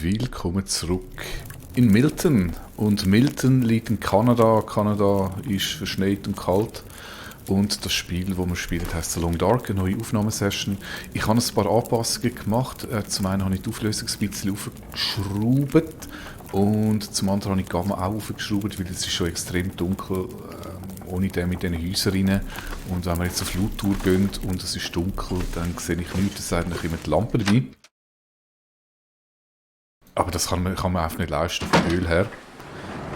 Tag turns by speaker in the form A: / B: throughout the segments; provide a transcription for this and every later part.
A: Willkommen zurück in Milton. Und Milton liegt in Kanada. Kanada ist verschneit und kalt. Und das Spiel, das wir spielen, heisst The Long Dark, eine neue Aufnahmesession. Ich habe ein paar Anpassungen gemacht. Zum einen habe ich die Auflösung ein bisschen aufgeschraubt. Und zum anderen habe ich die Gamma auch aufgeschraubt, weil es ist schon extrem dunkel ohne den mit diesen Häusern rein. Und wenn wir jetzt auf Lauttour gehen und es ist dunkel, dann sehe ich nichts, es sei denn, ich habe die Lampe dabei. Aber das kann man einfach nicht leisten, vom Öl her.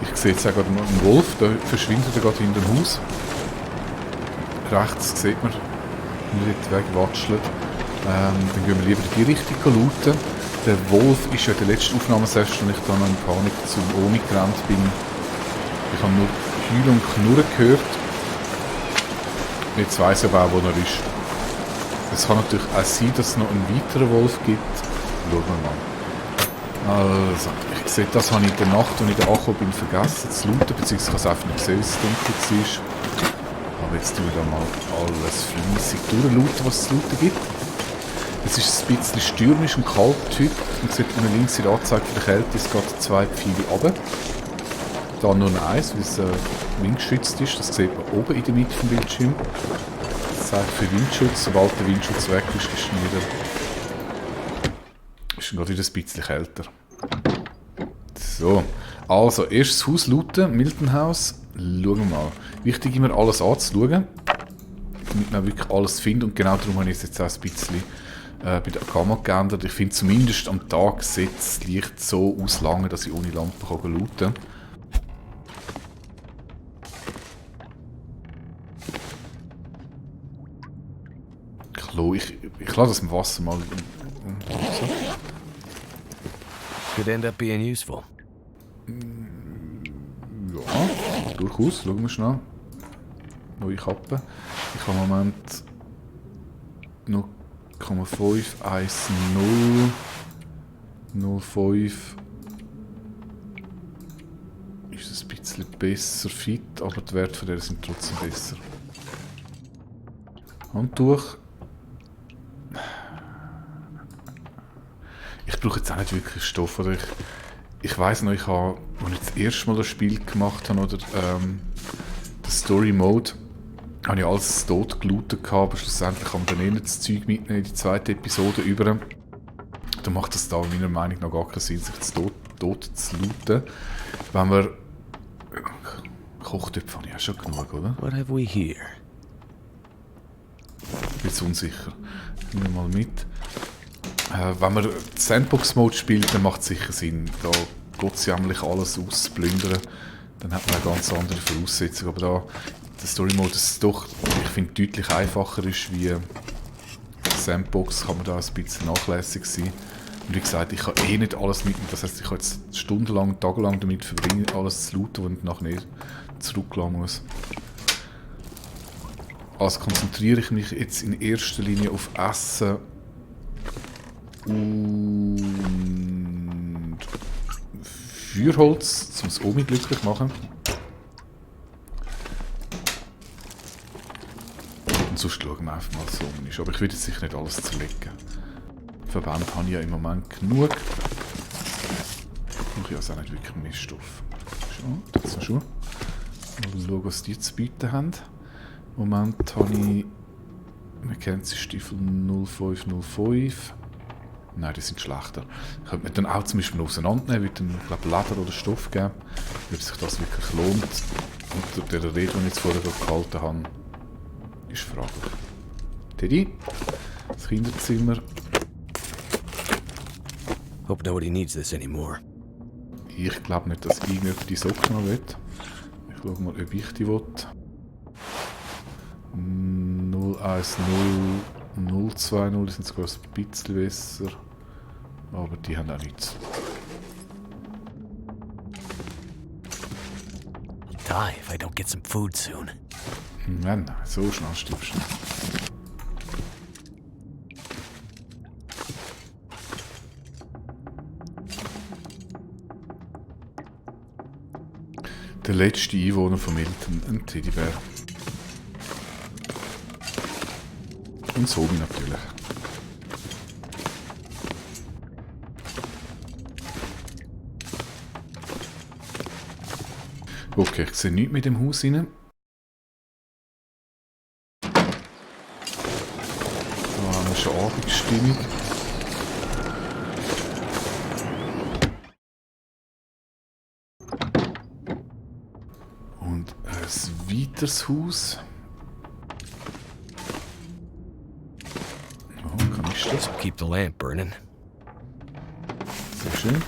A: Ich sehe jetzt auch gerade noch einen Wolf, der verschwindet gerade hinter dem Haus. Rechts sieht man, wie er den Weg watschelt. Dann gehen wir lieber in die Richtung looten. Der Wolf ist ja in der letzten Aufnahmesession, als ich dann noch in Panik zum Omi gerannt bin. Ich habe nur Heulen und Knurren gehört. Jetzt weiss ich aber auch, wo er ist. Es kann natürlich auch sein, dass es noch einen weiteren Wolf gibt. Schauen wir mal. Also, ich sehe, das habe ich in der Nacht, als ich da angekommen bin, vergessen zu looten, beziehungsweise ich habe es einfach nicht gesehen, dass es dunkel war. Aber jetzt tun wir da mal alles fleissig durchlooten, was es zu looten gibt. Es ist ein bisschen stürmisch und kalt heute. Man sieht unten links in der Anzeige für die Kälte, es geht 2 Pfeile runter. Da nur eins, weil es windgeschützt ist. Das sieht man oben in der Mitte vom Bildschirm. Das zeigt für Windschutz. Sobald der Windschutz weg ist, ist dann gerade wieder ein bisschen kälter. So, also erstes Haus looten, Milton House. Schauen wir mal. Wichtig immer alles anzuschauen, damit man wirklich alles findet. Und genau darum habe ich es jetzt auch ein bisschen bei der Gamma geändert. Ich finde zumindest am Tag sieht das Licht so auslange, dass ich ohne Lampe looten kann. Klo, ich lasse das im Wasser mal. So.
B: Could end up being useful.
A: Ja, durchaus. Schauen wir schnell. Neue Kappe. Ich habe im Moment noch 0,510 05. Ist es ein bisschen besser fit, aber die Werte von der sind trotzdem besser. Handtuch. Ich brauche jetzt auch nicht wirklich Stoff. Oder ich weiss noch, als ich das erste Mal das Spiel gemacht habe, oder den Story Mode, habe ich alles tot gelootet, aber schlussendlich kann man dann eher das Zeug mitnehmen in die zweite Episode über. Dann macht das da meiner Meinung nach gar keinen Sinn, sich das tot zu looten. Wenn wir... Kochtöpfe habe ich auch schon genug, oder?
B: What have we here?
A: Ich bin jetzt unsicher. Nehmen wir mal mit. Wenn man Sandbox-Mode spielt, dann macht es sicher Sinn, da gottsjämmerlich alles auszuplündern. Dann hat man eine ganz andere Voraussetzung. Aber da der Story-Mode ist doch, ich finde, deutlich einfacher ist wie Sandbox, kann man da ein bisschen nachlässig sein. Und wie gesagt, ich kann eh nicht alles mitnehmen. Das heisst, ich kann jetzt stundenlang, tagelang damit verbringen, alles zu looten, und nachher nicht zurücklassen muss. Also konzentriere ich mich jetzt in erster Linie auf Essen und Feuerholz, um das Omi glücklich zu machen. Und sonst schauen wir einfach mal, was so ist. Aber ich will jetzt sicher nicht alles zerlegen. Verbände habe ich ja im Moment genug. Ich brauche ja also auch nicht wirklich mehr Stoff. Schon, das ist schon. Mal schauen, was die zu bieten haben. Im Moment habe ich... Man kennt sie Stiefel 0505. Nein, die sind schlechter. Ich könnte mir dann auch zum Beispiel auseinandernehmen, würde dann, glaube ich, Leder oder Stoff geben, ob sich das wirklich lohnt. Und der Rede, die ich jetzt vorher gehalten habe, ist fraglich. Teddy, das Kinderzimmer.
B: Hope nobody needs this anymore.
A: Ich glaube nicht, dass irgendjemand die Socken noch will. Ich schaue mal, ob ich die will. 010 020, die sind sogar ein bisschen besser. Aber die haben auch nichts.
B: Die if I don't get some food soon.
A: Nein, so schnell stirbst du nicht. Der letzte Einwohner von Milton, ein Teddybär. Und Sobi natürlich. Okay, ich sehe nichts mit dem Haus rein. Da haben wir schon Abendstimmung. Und ein weiteres Haus. Oh, Kanister.
B: This will keep the lamp burning.
A: Sehr schön.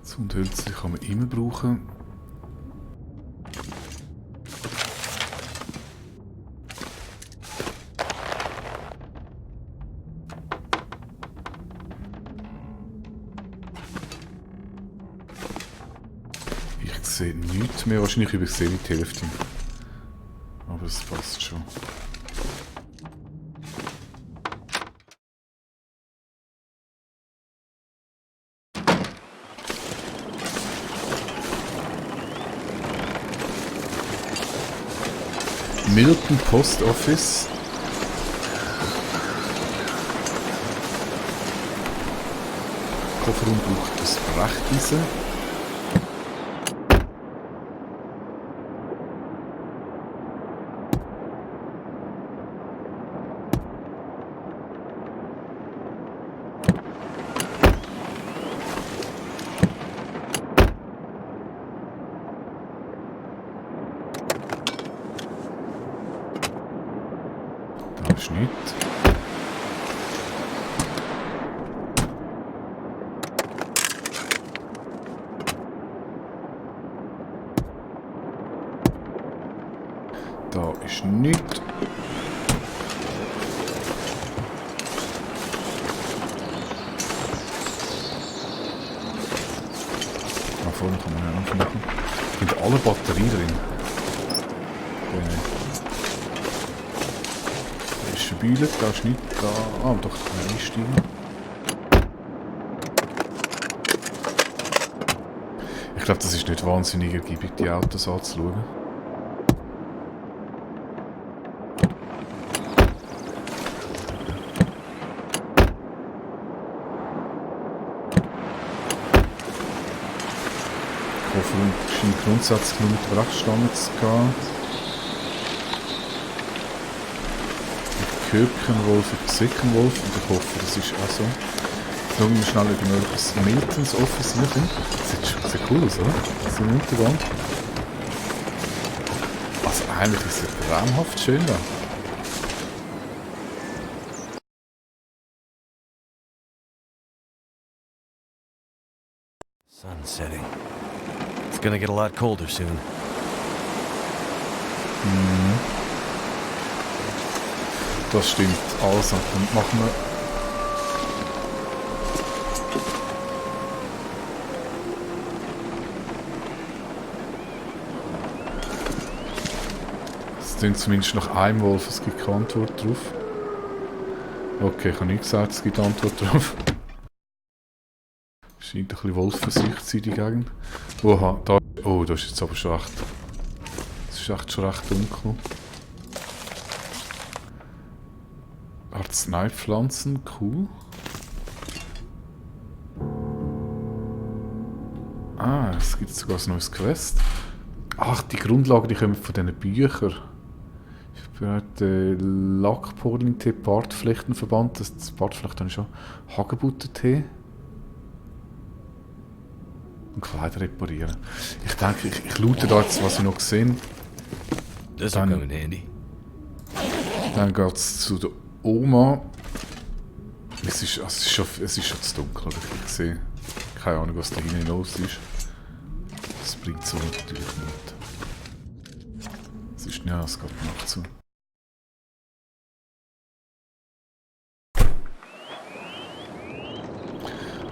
A: Zündhölzer kann man immer brauchen. Ich sehe nichts mehr. Wahrscheinlich übersehe ich die Hälfte. Aber es passt schon. Milton Post Office. Kofferraum braucht das Brecheisen. Da ist nichts. Da ist nichts. Da vorne kann man ja noch machen. Sind alle Batterien drin. Da ist verbeulet, da ist nichts. Da. Ah, doch, kann man einsteigen. Ich glaube, das ist nicht wahnsinnig ergiebig, die Autos anzuschauen. Kofferraum scheint grundsätzlich nur mit Brechstangen zu gehen. Köpkenwolf und Sickenwolf und ich hoffe, das ist auch so. Schauen wir schnell, ob wir das Miltons Office reinkommen. Das sieht cool aus, oder? So im Untergang. Also eigentlich ist es traumhaft schön da.
B: Sun's setting. It's gonna get a lot colder soon.
A: Das stimmt. Also, dann machen wir... Es klingt zumindest nach einem Wolf, es gibt keine Antwort drauf. Okay, ich habe nicht gesagt, es gibt Antwort drauf. Scheint ein bisschen Wolfversicht zu sein, die Gegend. Oha, da... Oh, das ist jetzt aber schon recht... Es ist echt schon recht dunkel. Arzneipflanzen, cool. Ah, es gibt sogar ein neues Quest. Ach, die Grundlagen, die kommen von diesen Büchern. Ich bin Lackporling-Tee, Bartflechtenverband. Das Bartflecht habe ich schon. Hagebuttentee. Und Kleider reparieren. Ich denke, ich loote da jetzt, was ich noch gesehen.
B: This'll come in handy.
A: Dann geht es zu der Oma. Es ist schon zu dunkel, oder? Ich sehe keine Ahnung, was da hinten los ist. Das bringt so natürlich nicht. Es ist, ja, es geht noch zu.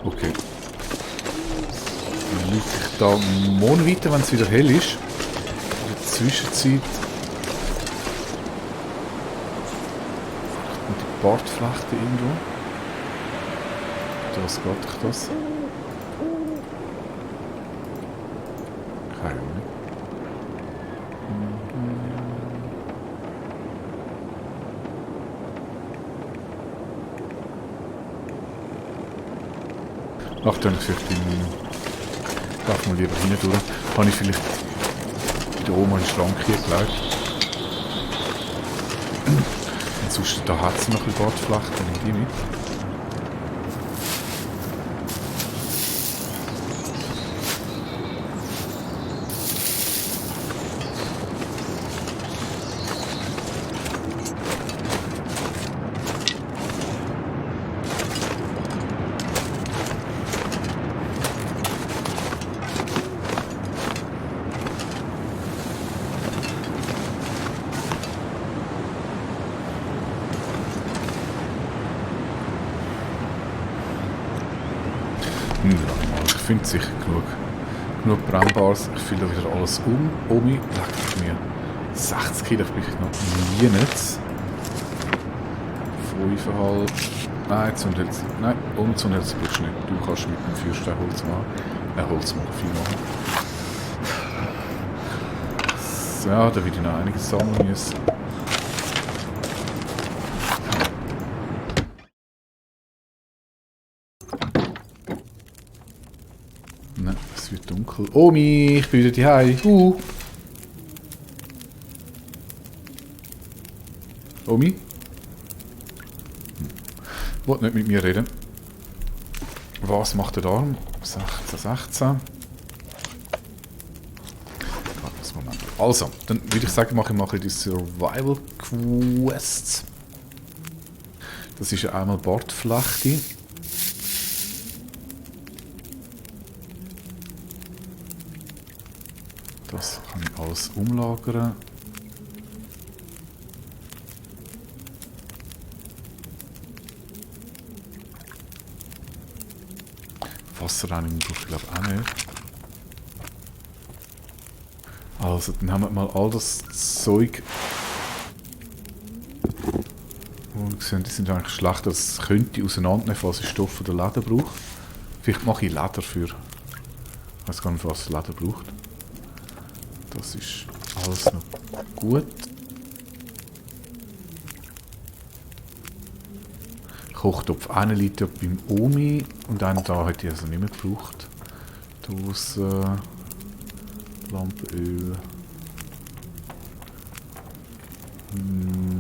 A: Okay. Dann liege ich da morgen weiter, wenn es wieder hell ist. In der Zwischenzeit. Und die Bartflechte irgendwo. Was geht ich das? Keine Ahnung. Ach, dann vielleicht darf man lieber hinein durch. Habe ich vielleicht bei der Oma in den Schrank hier gelegt. Und sonst, da hat sie noch ein bisschen Bordfläche, dann nehme ich die mit. Ich finde sicher genug Brennbares. Ich fülle wieder alles um mich. Leck mir 60 Kilo, ich bin noch nie nicht. 5,5. Nein, Zündhölzer. Nein, und Zündhölzer brauchst du nicht. Du kannst mit dem Feuersteinholz machen. Holzmodell machen. So, da würde ich noch einiges sammeln müssen. Nein, es wird dunkel. Omi, ich bin wieder daheim. Omi? Wollt nicht mit mir reden. Was macht der Arm? 16. Moment. Also, dann würde ich sagen, mache ich mal die Survival Quests. Das ist ja einmal Bordfläche. Das kann ich alles umlagern. Wasserreinigung brauche ich glaube auch nicht. Also, dann haben wir mal all das Zeug. Und gesehen, die sind eigentlich schlecht. Das könnte ich auseinandernehmen, falls ich Stoff oder Leder brauche. Vielleicht mache ich Leder für. Ich weiß gar nicht, was Leder braucht. Das ist alles noch gut. Kochtopf. Einen Liter beim Omi und einen da hätte ich also nicht mehr gebraucht. Dose, Lampenöl.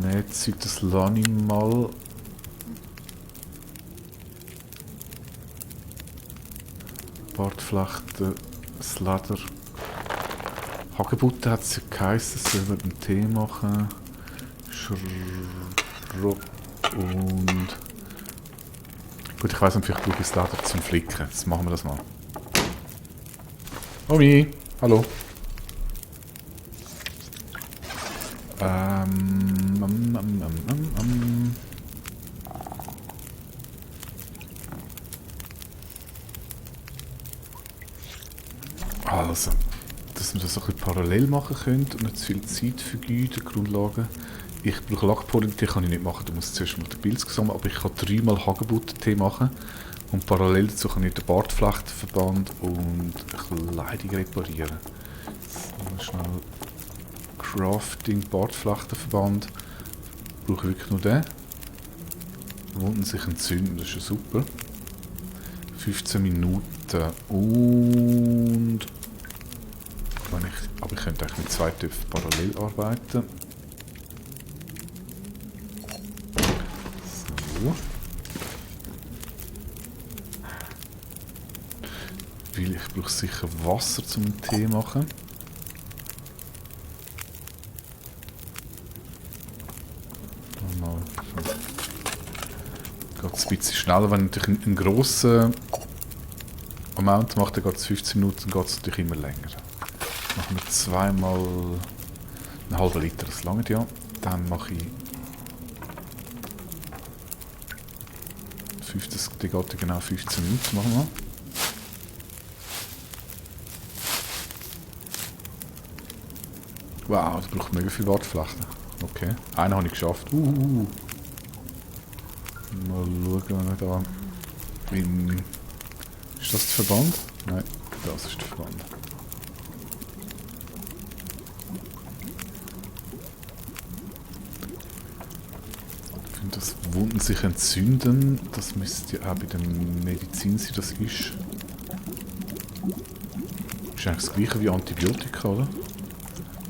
A: Netzzeug, das lasse ich mal. Bordflechte, das Leder. Hagebutten hat es ja geheißen, das soll man einen Tee machen. Schrott und... Gut, ich weiss nicht, vielleicht brauche ich das Leder zum Flicken. Jetzt machen wir das mal. Omi, hallo. Also, dass wir das ein bisschen parallel machen können und nicht zu viel Zeit vergeuden, Grundlagen. Ich brauche Lackpudding-Tee, kann ich nicht machen, du musst zuerst mal den Pilz sammeln, aber ich kann 3-mal Hagebuttentee machen. Und parallel dazu kann ich den Bartflechtenverband und Kleidung reparieren. So, schnell Crafting, Bartflechtenverband. Brauche ich wirklich nur den. Wunden sich entzünden, das ist ja super. 15 Minuten und... Aber ich könnte eigentlich mit 2 Töpfen parallel arbeiten. So. Weil ich brauche sicher Wasser zum Tee machen. Geht es ein bisschen schneller, wenn ich einen grossen Amount mache, dann geht es 15 Minuten, dann geht es natürlich immer länger. Machen wir 2-mal einen halben Liter, das langt ja. Dann mache ich 50, die geht genau 15 Minuten, machen wir. Wow, das braucht mega viel Wartfläche. Okay, einen habe ich geschafft. Mal schauen, wenn wir da in... Ist das der Verband? Nein, das ist der Verband. Dass Wunden sich entzünden, das müsste ja auch bei der Medizin sein, das ist. Ist eigentlich das gleiche wie Antibiotika, oder?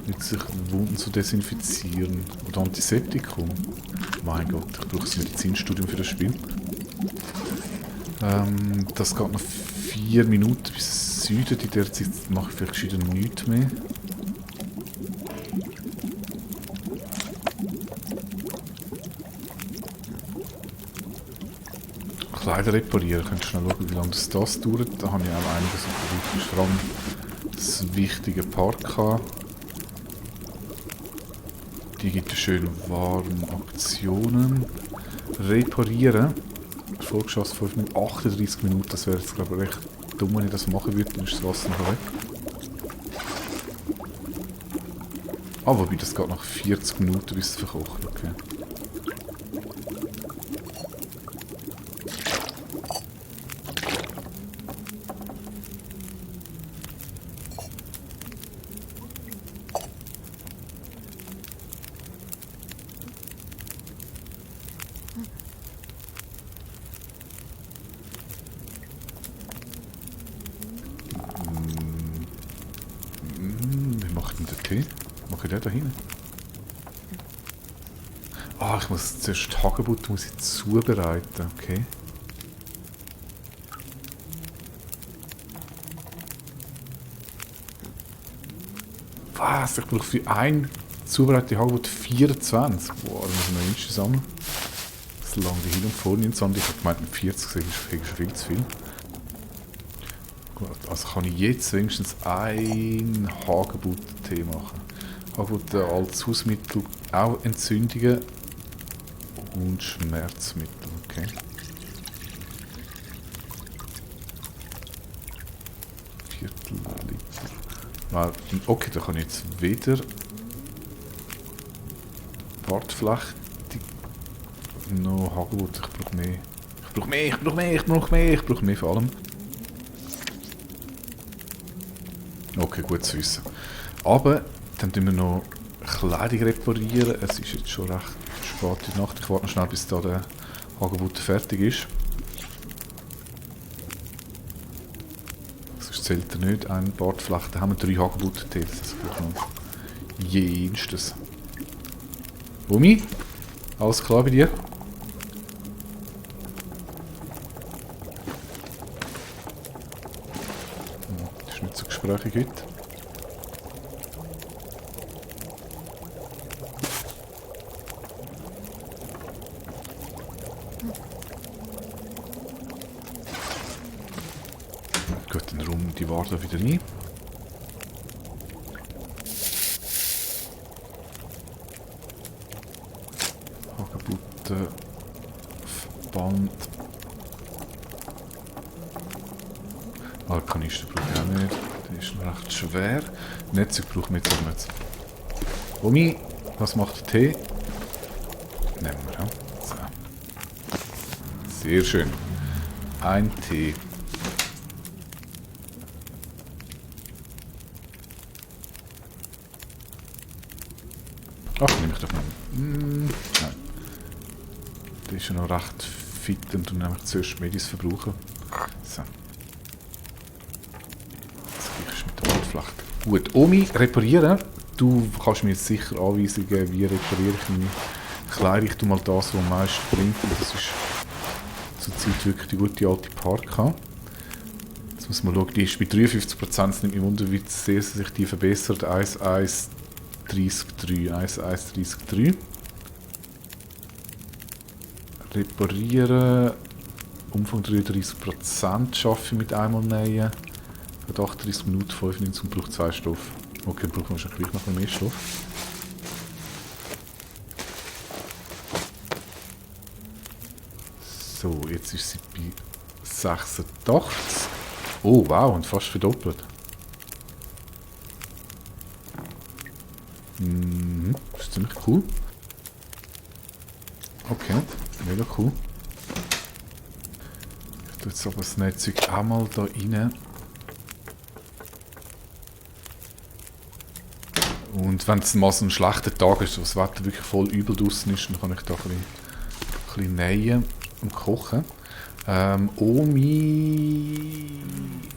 A: Mit sich Wunden zu desinfizieren. Oder Antiseptikum. Mein Gott, ich brauche das Medizinstudium für das Spiel. Das geht noch 4 Minuten bis Süden. In der Zeit mache ich vielleicht gescheiter nichts mehr. Kleider reparieren. Könnt ihr schnell schauen, wie lange das dauert. Da habe ich auch einiges unterwegs. Vor allem das wichtige Part gehabt. Die gibt es schön warme Aktionen. Reparieren. Vorgeschossen 5 Minuten, 38 Minuten. Das wäre jetzt, glaube ich, recht dumm, wenn ich das machen würde. Dann ist das Wasser noch weg. Ah, wobei, das geht nach 40 Minuten, bis es verkocht. Okay. Wie mache ich denn den Tee? Mache ich den da hinten? Ah, ich muss zuerst die Hagebutte zubereiten, okay. Was? Ich brauche für ein zubereitete Hagebutte 24. Boah, da muss ich noch Insta sammeln. Das lange hin und vorne sammeln. Ich habe gemeint, mit 40 ist viel zu viel. Gut, also kann ich jetzt wenigstens ein Hagebutten-Tee machen. Hagebutten als Hausmittel, auch Entzündungen und Schmerzmittel, okay. Viertel Liter. Okay, da kann ich jetzt wieder Bartflechte noch Hagebutten. Ich brauche mehr. Ich brauche mehr vor allem. Okay, gut zu wissen. Aber dann tun wir noch Kleidung reparieren. Es ist jetzt schon recht spät in der Nacht. Ich warte noch schnell, bis da der Hagebutten fertig ist. Sonst zählt er nicht. Ein Bartflechte. Da haben wir 3 Hagebutten-Tee. Das ist noch jenstes. Omi? Alles klar bei dir? Das ist nicht so gesprächig heute. Gut, dann räumen die Ware wieder rein. Hagebutten, Verband. Kanister brauche ich auch nicht. Der ist noch recht schwer. Netzwerk brauchen wir jetzt auch nicht. Omi, was macht der Tee? Nehmen wir, ja. So. Sehr schön. Ein Tee. Ach, nehme ich doch mal. Nein. Der ist ja noch recht fit und nämlich zuerst Medis verbrauchen. So. Das gleiche mit der Waldflechte. Gut, Omi, reparieren. Du kannst mir jetzt sicher Anweisungen geben, wie repariere ich meine Kleidung. Ich tue mal das, was am meisten bringt. Und das ist zurzeit wirklich die gute alte Parka. Jetzt muss man schauen, die ist bei 53%. Es nimmt mich wunder, wie sehr sich die verbessert. 1.1.33. Reparieren. Umfang 33% schaffe ich mit einmal nähen. Hat 38 Minuten 95 und braucht 2 Stoff. Okay, dann brauchen wir schon gleich noch mehr Stoff. So, jetzt ist sie bei 86. Oh wow, und fast verdoppelt. Das ist ziemlich cool. Okay, mega cool. Ich tue jetzt aber das Netzwerk auch mal da rein. Und wenn es mal so ein schlechter Tag ist, wo das Wetter wirklich voll übel draussen ist, dann kann ich da ein bisschen bisschen nähen und kochen. Omi,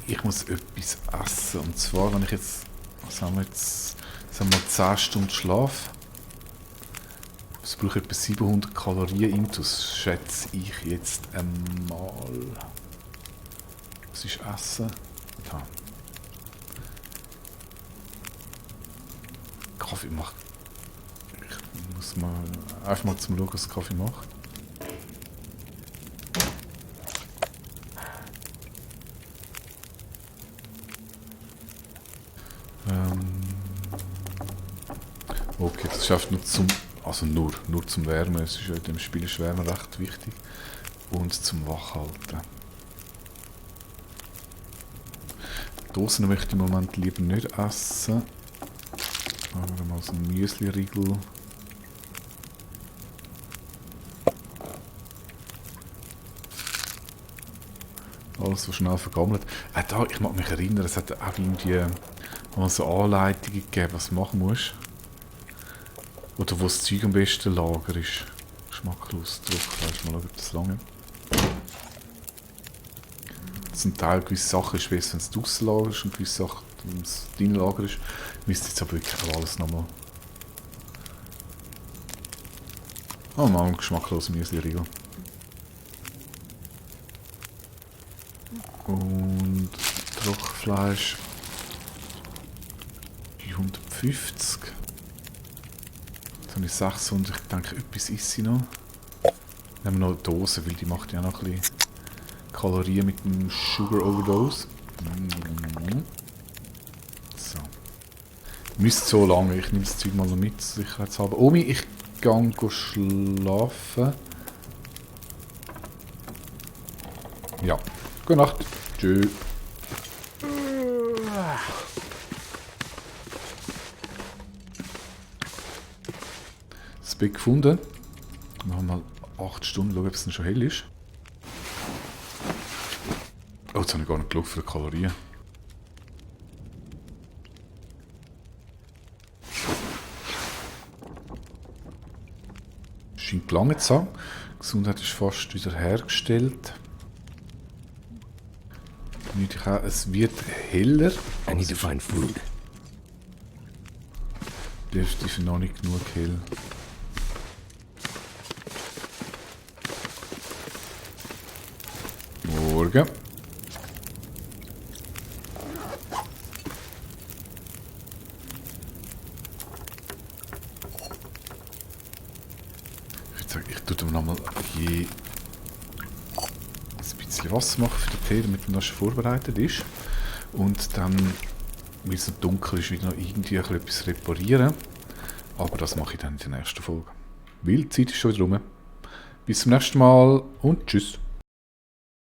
A: ich muss etwas essen. Und zwar, wenn ich jetzt, was haben wir jetzt, sagen wir 10 Stunden Schlaf. Das braucht etwa 700 Kalorien intus, schätze ich jetzt einmal. Was ist Essen? Ja. Kaffee macht. Ich muss mal einfach mal zum Schauen, was Kaffee macht. Okay, das schafft nur zum. Also nur zum Wärmen. Es ist ja in dem Spiel ist Wärme recht wichtig. Und zum Wachhalten. Dosen möchte ich im Moment lieber nicht essen. Machen wir mal so einen Müsli-Riegel. Alles, was schnell vergammelt. Da, ich mag mich erinnern, es hat auch irgendwie mal so Anleitungen gegeben, was du machen musst. Oder wo das Zeug am besten Lager ist. Geschmacklos Druckfleisch. Mal schauen, ob das lange. Zum Teil gewisse Sachen ist besser, wenn es draussen lagerst und gewisse Sachen, wenn es dein Lager ist. Ich müsste jetzt aber wirklich auch alles nochmal. Oh mal ein geschmackloser Müsli-Riegel. Und Trockenfleisch. 150. Jetzt habe ich 600. Ich denke, etwas ist sie noch. Nehmen wir noch eine Dose, weil die macht ja noch ein bisschen Kalorien mit dem Sugar Overdose. So. Müsste so lange. Ich nehme das Zeug mal noch mit, sicherheitshalber. Omi, ich gehe schlafen. Ja. Gute Nacht. Tschüss. Das Bett gefunden. Machen wir mal 8 Stunden, schauen, ob es schon hell ist. Oh, jetzt habe ich gar nicht geschaut für die Kalorien. Scheint gelangt zu haben. Die Gesundheit ist fast wieder hergestellt. Es wird heller.
B: I need to find food.
A: Dürfte noch nicht genug hell. Morgen. Ich tue dem nochmal ein bisschen Wasser machen für den Tee, damit er schon vorbereitet ist. Und dann, weil es noch dunkel ist, wieder noch irgendwie etwas reparieren. Aber das mache ich dann in der nächsten Folge. Weil die Zeit ist schon wieder rum. Bis zum nächsten Mal und tschüss.